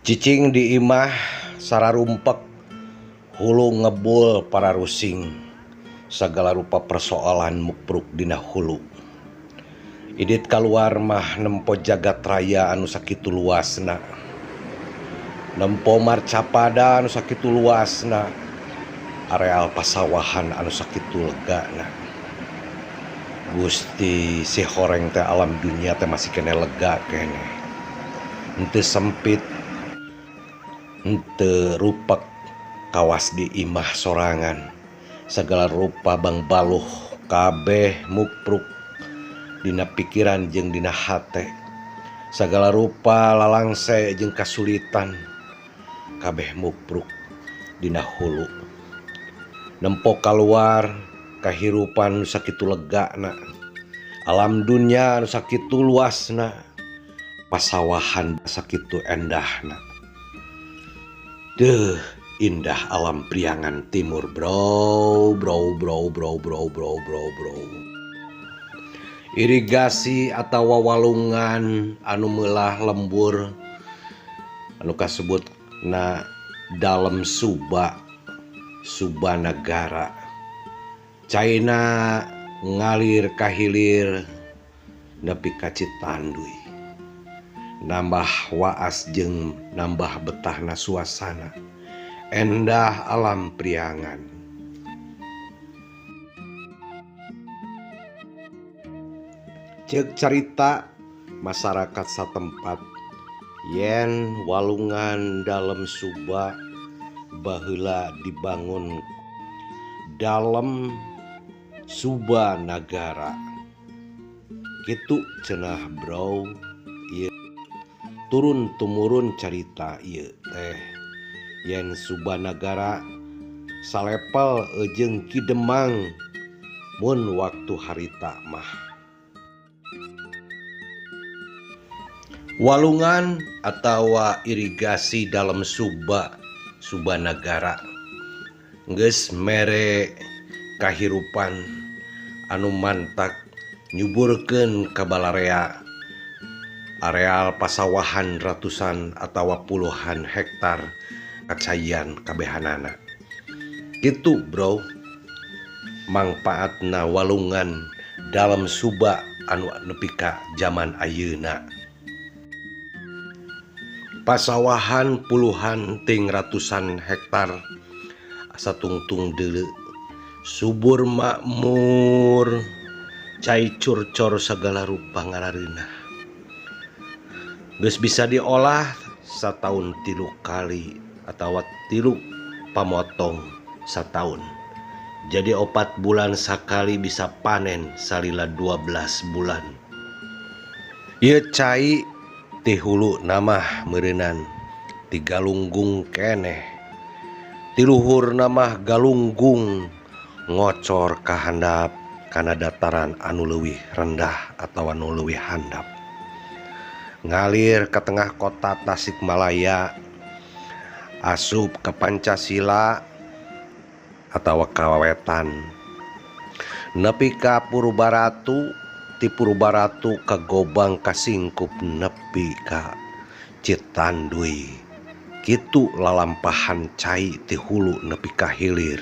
Cicing di imah sararumpek hulu ngebul pararusing sagala rupa persoalan mupruk dina hulu. Idit kaluar mah nempo jagat raya anu sakitu luasna. Nempo marcapada anu sakitu luasna. Areal pasawahan anu sakitu legana. Gusti si horeng teh alam dunia teh masih keneh lega keneh. Henteu sempit, henteu rupek kawas di imah sorangan. Sagala rupa bangbaluh kabeh mupruk dina pikiran jeung dina hate. Sagala rupa lalangse jeung kasulitan kabeh mupruk dina hulu. Nempo kaluar kahirupan nu sakitu legana. Alam dunya nu sakitu luasna. Pasawahan sakitu endahna. Deuh, indah alam Priangan Timur, bro, bro, bro, bro, bro, bro, bro, bro. Irigasi atawa walungan anu meulah lembur anu kasebut na Dalem Suba, Suba Nagara. Caina ngalir ka hilir nepi ka Citanduy. Nambah waas jeung nambah betahna suasana. Endah alam Priangan. Ceuk carita masyarakat satempat yen walungan Dalem Suba baheula dibangun Dalem Suba Nagara. Kitu cenah bro. Ieu turun tumurun carita ieu teh yen Suba Nagara salepel jeung Ki Demang mun waktu harita mah. Walungan atawa irigasi Dalem Suba, Suba Nagara geus mere kahirupan anu mantak nyuburkeun ka balarea areal pasawahan ratusan atawa puluhan hektar kacaian kabehanana. Kitu bro, mangpaatna walungan Dalem Suba anu nepi ka jaman ayeuna. Pasawahan puluhan ting ratusan hektar satungtung deuleu subur makmur cai curcor sagala rupa ngarareunah. Geus bisa diolah sataun 3 kali atawa 3 pamotong sataun. Jadi 4 bulan sakali bisa panen salila 12 bulan. Ieu cai ti hulu namah meureunan ti galunggung keneh. Ti luhur namah galunggung ngocor ka handap kana dataran anu leuwih rendah atawa anu leuwih handap. Ngalir ke tengah kota Tasikmalaya, asup ke Pancasila atawa kawetan. Nepi ka Purbaratu, ti Purbaratu ka Gobang kasingkup nepi ka Citanduy. Kitu lalampahan cai ti hulu nepi ka hilir.